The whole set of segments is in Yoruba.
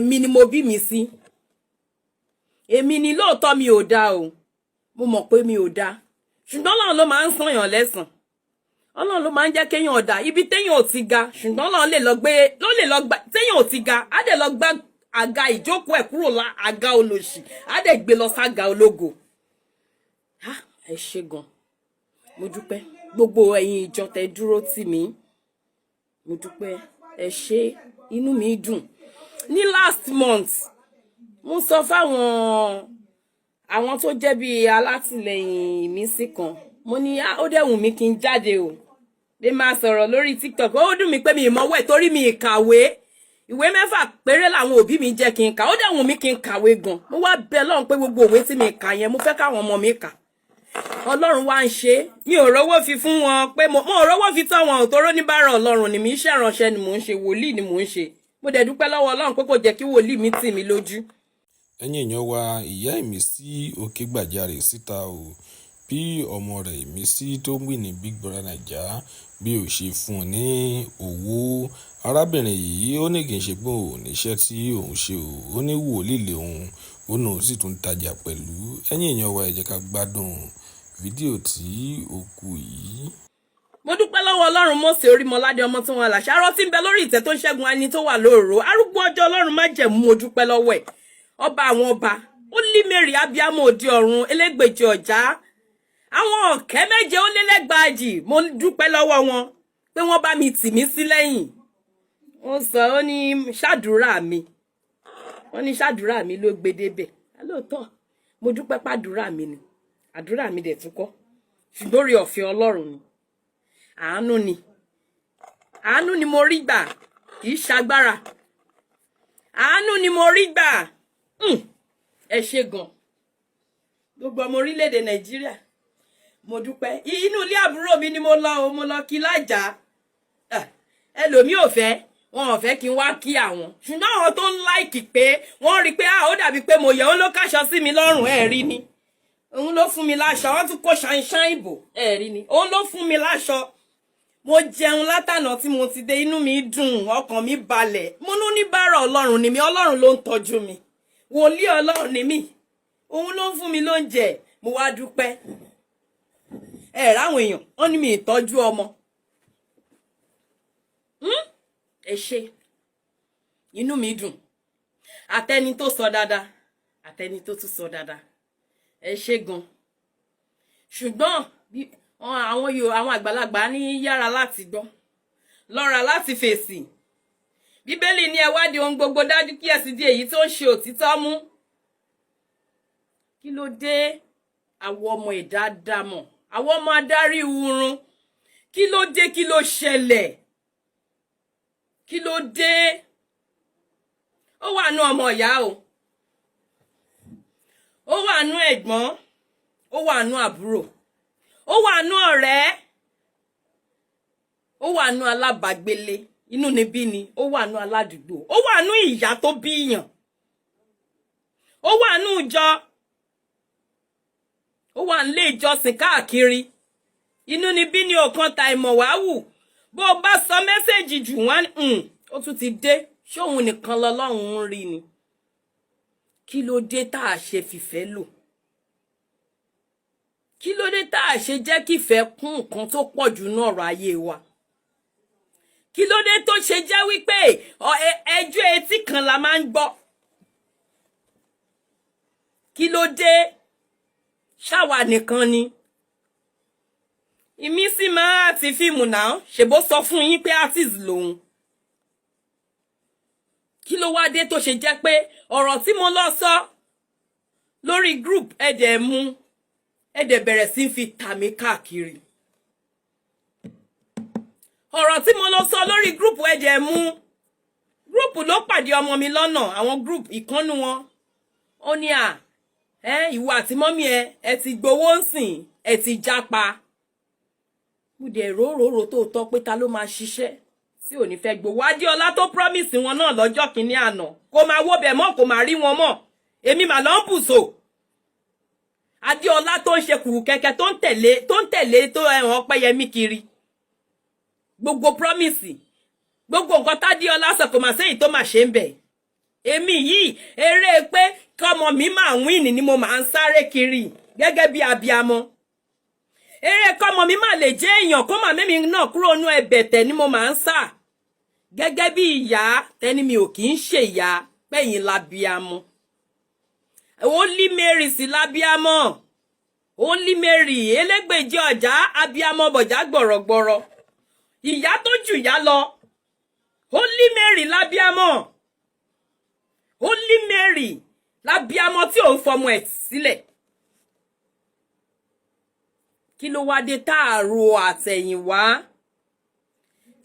Èmi ni mo bí mi sí, èmi ni. Lóòótọ́ mi ò dáa o, mo mọ̀ pé mi ò dáa, ṣùgbọ́n Ọlọ́run ló máa ń sànyàn lẹ́sàn. Ọlọ́run ló máa ń jẹ́ kéèyàn ọ̀dà ibi téèyàn ò ti ga, ṣùgbọ́n Ọlọ́run lè lọ gbé, ló lè lọ gbá téèyàn ò ti ga, á dẹ̀ lọ gbá àga ìjókòó ẹ̀ kúrò lá àga olòṣì, á dẹ̀ gbé lọ sága ológo. Ẹ ṣé gan, mo dúpẹ́. Gbogbo ẹ̀yin ìjọ tẹ́ dúró tì mí, mo dúpẹ́, ẹ ṣé, inú mi dùn. Ní last month, mo sọ fáwọn àwọn tó jẹ́ bíi alátìlẹyìn mi sí kan, mo ní ó dẹ̀ wù mí kí n jáde o, lè máa sọ̀rọ̀ lórí TikTok. Ó dùn mí pé mi ì mọ̀wé torí mi ì kàwé. Ìwé 6 péré làwọn òbí mi jẹ́ kí n kà. Ó dẹ̀ wù mí kí n kàwé gan. Mo wá bẹ̀ Ọlọ́run pé gbogbo òwe tí mi kà yẹn, mo fẹ́ káwọn ọmọ mi kà. Ọlọ́run wá ń ṣe, mi ò rówó fi fún wọn pé mo ò rówó fi tọ́ wọn ò toró níbàárà. Ọlọ́run ni mi, iṣẹ́ ìránṣẹ́ ni mò ń ṣe, wòlíì ni mò ń ṣe. Mo dẹ̀ dúpẹ́ lọ́wọ́ Ọlọ́run pé kò jẹ́ kí wòlíì mi tì mí lójú. Ẹ̀yin èèyàn wa, ìyá Ìmísí ò ké gbàjarè síta o, bí ọmọ rẹ̀ Ìmísí tó ń wí ní Big Brother Naija bí ó ṣe fún un ní owó. Arábìnrin yìí, ó ní kì í ṣe pé òun níṣẹ́ tí òun ṣe o, ó ní wòlíì lòun, ó ní òun sì tún tajà pẹ̀lú. Ẹ̀yin èèyàn wa, ẹ jẹ́ ká gbádùn fídíò tí ó kù yìí. Mo dúpẹ́ lọ́wọ́ Ọlọ́run Mósè Orímọládé, ọmọ tí wọn làṣà arọ́ tí ń bẹ lórí ìtẹ́, tó ń ṣẹ́gun ẹni tó wà lóòrò, arúgbó ọjọ́, Ọlọ́run májẹ̀mú. Mo dúpẹ́ lọ́wọ́ ẹ̀, ọba àwọn ọba, ó lé Mary, abiyamọ òde ọ̀run, elégbèjì ọ̀já, àwọn ọ̀kẹ́ 7 ó lé lẹ́gbàájì. Mo dúpẹ́ lọ́wọ́ wọn pé wọ́n bá mi tì mí sí lẹ́yìn. Wọ́n sọ, ó ní ṣàdúrà mi, wọ́n ní ṣàdúrà mi ló gbé débẹ̀. Lóòótọ́, mo dúpẹ́ pàdúrà mi ni, àdúrà mi dẹ̀ tún kọ́, ṣùgbọ́n orí ọ̀fẹ́ Ọlọ́run ni, àánú ni, àánú ni mo rí gbà, kì í ṣagbára, àánú ni mo rí gbà. Ẹ ṣé gan, gbogbo ọmọ orílẹ̀-èdè Nàìjíríà, mo dúpẹ́. Inú ilé àbúrò mi ni mo lọ o, mo lọ kí lájà. Ẹlòmíì ò fẹ́, wọn ò fẹ́ kí n wá kí àwọn, ṣùgbọ́n àwọn tó ń like pé wọ́n rí i pé ó dàbí pé mo yẹ, ó ló káṣọ sí mi lọ́rùn, ẹ̀ rí ni, òun ló fún mi láṣọ. Wọ́n tún kó ṣàìṣàn ìbò, ẹ̀ rí ni, òun ló fún mi láṣọ. Mo jẹun látànà tí mo ti dé, inú mi dùn, ọkàn mi balẹ̀. Mo ní oníbàárà Ọlọ́run ni mi, Ọlọ́run ló ń tọ́jú mi, wòlíì Ọlọ́run ni mí, òun ló ń fún mi lóúnjẹ. Mo wá dúpẹ́. Ẹ ráwọn èèyàn, wọ́n ní mi ìtọ́jú ọmọ. Ẹ ṣé, inú mi dùn. Àtẹni tó sọ dáadáa, àtẹni tó tún sọ dáadáa, ẹ ṣé gan. Ṣùgbọ́n àwọn yóò, àwọn àgbàlagbà ní yára láti gbọ́, lọ́ra láti fèsì. Bíbélì ní ẹ wádìí ohun gbogbo dájú, kí ẹ sì di èyí tó ń ṣe òtítọ́ mú. Kí ló dé àwọn ọmọ ẹ̀dá dámọ̀, àwọn ọmọ adarí oorun? Kí ló dé? Kí ló ṣẹlẹ̀? Kí ló dé? Ó wà nú ọmọ ìyá o, ó wà nú ẹ̀gbọ́n, ó wà nú àbúrò, ó wà nú ọ̀rẹ́, ó wà nú alábàágbélé, inú níbí ni, ó wà nú aládùúgbò, ó wà nú ìyá tó bíyàn, ó wà nú ìjọ, ó wà nílé ìjọsìn káàkiri. Inú níbí ni ọ̀kan ta ìmọ̀ wá wù. Bó o bá sọ message jù, wọ́n ó tún ti dé, ṣóun nìkan lọ́lọ́run ń rí ni? Kí ló dé tá a ṣe fìfẹ́ lò? Kí ló dé tá a ṣe jẹ́ kífẹ́ kún nǹkan tó pọ̀ jù ní ọ̀rọ̀ ayé wa? Kí ló dé tó ṣe jẹ́ wípé ẹjọ́ etí kan la máa ń gbọ́? Kí ló dé? Ṣáwa nìkan ni? Ìmísí máa ti fíìmù náà, ṣèbó sọ fún yín pé artist lòun. Kí ló wá dé tó ṣe jẹ́ pé ọ̀rọ̀ tí mo lọ sọ lórí group, ẹ̀dẹ̀ mú, ẹ̀dẹ̀ bẹ̀rẹ̀ sí fi tà mí káàkiri? Ọ̀rọ̀ tí mo lọ sọ lórí group, ẹ̀dẹ̀ mú group ló pàdé ọmọ mi lọ́nà. Àwọn group ìkànnù wọn, ó ní à ẹ, ìwọ àti mummy ẹ, ẹ ti gbowó ń sìn, ẹ ti jápa. Mo dẹ̀ róróró tó tọ́ pé ta ló máa ṣiṣẹ́ tí ò ní fẹ́ gbowó? Adéọlá tó promise wọn náà lọ́jọ́ kìíní àná, kò máa wo bẹ̀ mọ́, kò máa rí wọn mọ́. Èmi mà lọ́ ń bùsò. Adéọlá tó ń ṣe kùrù kẹ̀kẹ́, tó ń tẹ̀lé, tó ń tẹ̀lé tó ẹ̀hàn Ọpẹ́yẹmí kiri, gbogbo promise, gbogbo nǹkan tádéọlá sọ, kò máa sẹ́yìn tó máa ṣe ń bẹ̀. Èmi yìí, eré pé kọ́mọ mi máa win ni mo máa ń sáré kiri gẹ́gẹ́ bí abiamọ. Eré kọ́mọ mi máa lè jẹ́ èèyàn, kó máa mẹ́mi náà kúrò nú ẹ̀bẹ̀tẹ̀ ni mo máa ń sà gẹ́gẹ́ bí ìyá. Tẹ́ni mi ò kì í ṣe ìyá pẹ̀yìn labiamọ. Holy Mary sí lábíamọ. Holy Mary elégbèjì ọjà, abiamọ bọ̀já gbọ̀rọ̀gbọ̀rọ̀, ìyá tó jù yá lọ. Holy Mary lábíamọ. Holy Mary lábíamọ tí òun fọmọ ẹ̀ sílẹ̀. Kí ló wá dé tá a ro àtẹ̀yìnwá?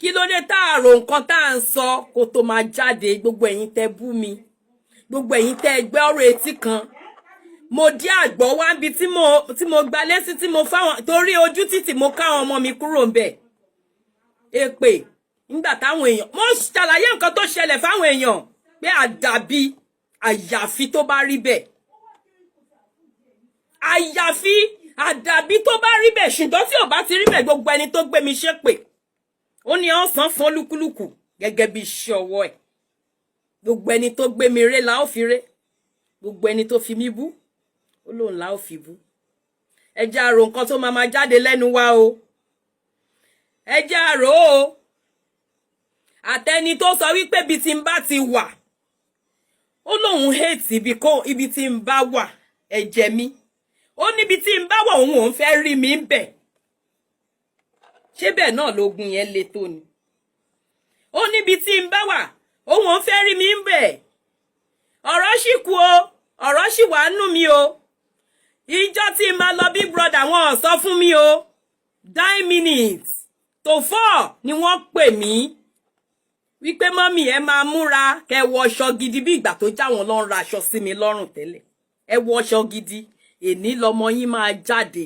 Kí ló dé tá a ro nǹkan tá à ń sọ kó tó máa jáde? Gbogbo ẹ̀yin tẹ́ bú mi, gbogbo ẹ̀yin tẹ́ gbẹ́ ọ̀rọ̀ etí kan, mo dí àgbọ̀ wá níbi tí mo gba lẹ́sí tí mo fáwọn torí ojú títì, mo káwọn ọmọ mi kúrò ń bẹ̀. Èpè nígbà táwọn èèyàn, mo ṣàlàyé nǹkan tó ṣẹlẹ̀ fáwọn èèyàn pé àdàbí àyàfi tó bá rí bẹ́ẹ̀, àyàfi àdàbí tó bá rí bẹ́ẹ̀. Ṣùgbọ́n tí ò bá ti rí bẹ́ẹ̀, gbogbo ẹni tó gbé mi ṣépè, ó ní ọ̀sán fún olúkúlùkù gẹ́gẹ́ bí iṣẹ́ ọwọ́ ẹ̀. Gbogbo ẹni tó gbé mi ré la ó fi ré, gbogbo ẹni tó fi mí bú, ó lóun la ó fi bú. Ẹ jẹ́ àrò nǹkan tó máa máa jáde lẹ́nu wa o. Ẹ jẹ́ àrò o. Àtẹni tó sọ wípé ibi tí n bá ti wà, ó lóun hate ibi kó ibi tí n bá wà, ẹ̀jẹ̀ mi, ó níbi tí n bá wà, òun òun fẹ́ rí mi ń bẹ̀. Ṣé bẹ́ẹ̀ náà lógun yẹn le tó ni? Ó níbi tí n bá wà, òun òun fẹ́ rí mi ń bẹ̀. Ọ̀rọ̀ sì kú o, ọ̀rọ̀ sì wà nù mí o. Ìjọ tí n máa lọ Big Brother, wọn ò sọ fún mi o. 3:51 ni wọ́n pè mí wípé, "Mummy, ẹ máa múra, kẹ́ wọ aṣọ gidi." Bí ìgbà tó já wọn lọ ń ra aṣọ sí mi lọ́rùn tẹ́lẹ̀. "Ẹ wọ aṣọ gidi, èní lọmọ yín máa jáde."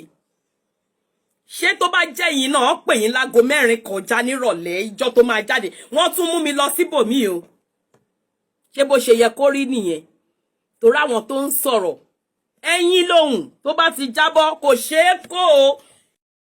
Ṣé tó bá jẹ́ yín náà pè yín lágo 4 kọjá nírọ̀lẹ́ ìjọ tó máa jáde, wọ́n tún mú mi lọ síbòmíì o? Ṣé bó ṣe yẹ kó rí nìyẹn? Torí àwọn tó ń sọ̀rọ̀ ẹ̀yìn lòun tó bá ti jábọ́, kò ṣeé kó o.